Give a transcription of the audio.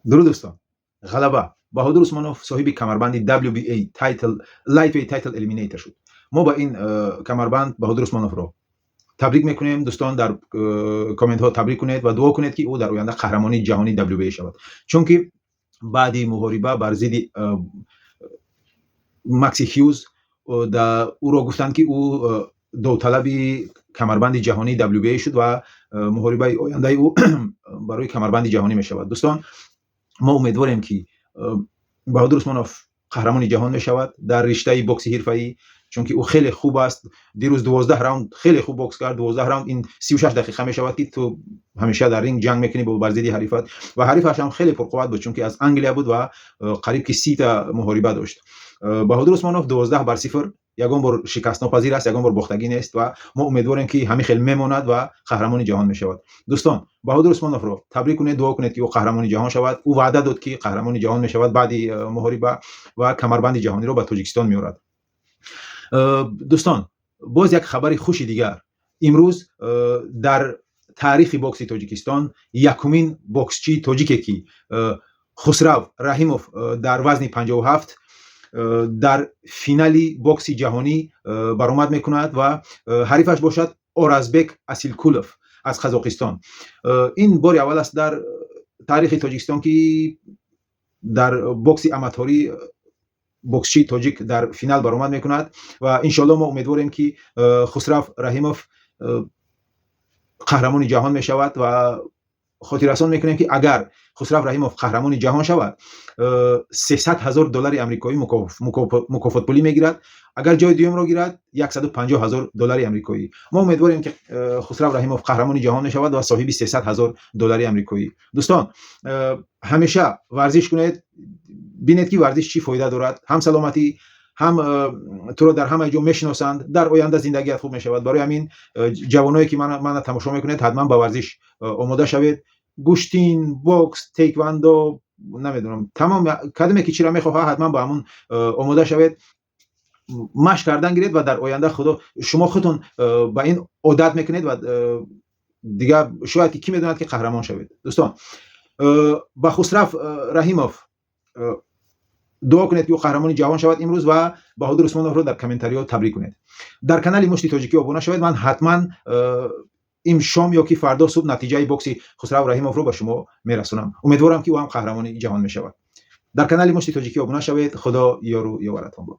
Дуруд, дӯстон! Ғалаба! Баҳодур Усмонов соҳиби камарбанди WBA title, lightweight title eliminator шуд. Мо ба ин камарбанд Баҳодур Усмоновро табрик мекунем. Дӯстон, дар комментҳо табрик кунед ва дуо кунед, ки ӯ дар оянда қаҳрамони ҷаҳонии WBA шавад, чунки баъди муҳориба бар зидди Макси Хюз ӯро гуфтанд, ки ӯ довталаби камарбанди ҷаҳонии WBA шуд ва муҳорибаи ояндаи ӯ барои камарбанди ҷаҳонӣ мешавад. Дӯстон, мо умедворем, ки Баҳодур Усмонов қаҳрамони ҷаҳон мешавад дар риштаи бокси ҳирфаӣ, чунки ӯ хеле хуб аст. Дирӯз 12 раунд хеле хуб бокс кард. 12 раунд ин 36 дақиқа мешавад, ки ту ҳамеша дар ринг ҷанг мекунӣ бар зидди ҳарифат, ва ҳарифаш ҳам хеле пурқувват буд, чунки аз Англия буд ва қариб ки 30-та муҳориба дошт. Баҳодур Усмонов 12-0, ягон бор шикастнопазир аст, ягон бор бохтагӣ нест ва мо умедворем, ки ҳамин хел мемонад ва қаҳрамони ҷаҳон мешавад. Дӯстон, Баҳодур Усмоновро табрик кунед, дуо кунед, ки ӯ қаҳрамони ҷаҳон шавад. Ӯ ваъда дод, ки қаҳрамони ҷаҳон мешавад баъди муҳориба ва камарбанди ҷаҳониро ба Тоҷикистон меорад. Дӯстон, боз як хабари хуши дигар. Имрӯз дар таърихи бокси Тоҷикистон якумин боксчии тоҷике, ки Хусрав Раҳимов, дар вазни 57 дар финали бокси ҷаҳонӣ баромад мекунад ва ҳарифаш бошад Оразбек Асилкулов аз Қазоқистон. Ин бори аввал аст дар таърихи Тоҷикистон, ки дар бокси аматорӣ боксчии тоҷик дар финал баромад мекунад ва иншоалло мо умедворем, ки Хусрав Раҳимов қаҳрамони ҷаҳон мешавад. Ва хотиррасон мекунем, ки агар Хусрав Раҳимов қаҳрамони ҷаҳон шавад, 300 000 доллари амрикоӣ мукофотпулӣ мегирад, агар ҷои дуюмро гирад, 150 000 доллари амрикоӣ. Мо умедворем, ки Хусрав Раҳимов қаҳрамони ҷаҳон мешавад ва соҳиби 300 000 доллари амрикоӣ. Дӯстон, ҳамеша варзиш кунед, бинед, ки варзиш чӣ фоида дорад: ҳам саломатӣ, ҳам туро дар ҳама ҷо мешиносанд, дар оянда зиндагият хуб мешавад. Барои ҳамин, ҷавоное, ки мана тамошо мекунед, ҳатман ба варзиш омода шавед. Гӯштин, бокс, тейквандо, намедонам, тамом, кадоме ки чиро мехоҳад, ҳатман ба ҳамун омода шавед, машқ кардан гиред ва дар оянда худо шумо худтон ба ин одат мекунед ва дигар шояд ки, кӣ медонад, ки қаҳрамон шавед. Дӯстон, ба Хусрав Раҳимов дуо кунед, ки ӯ қаҳрамони ҷаҳон шавад имрӯз, ва Баҳодур Усмоновро дар комментариҳо табрик кунед. Дар канали Мушти Тоҷикӣ обуна шавед. Ман ҳатман им шом ё ки фардо субҳ натиҷаи бокси Хусрав Раҳимовро ба шумо мерасонам. Умедворам, ки ӯ ҳам қаҳрамони ҷаҳон мешавад. Дар канали Мушти Тоҷикӣ обуна шавед. Худо ёру ёваратон бод.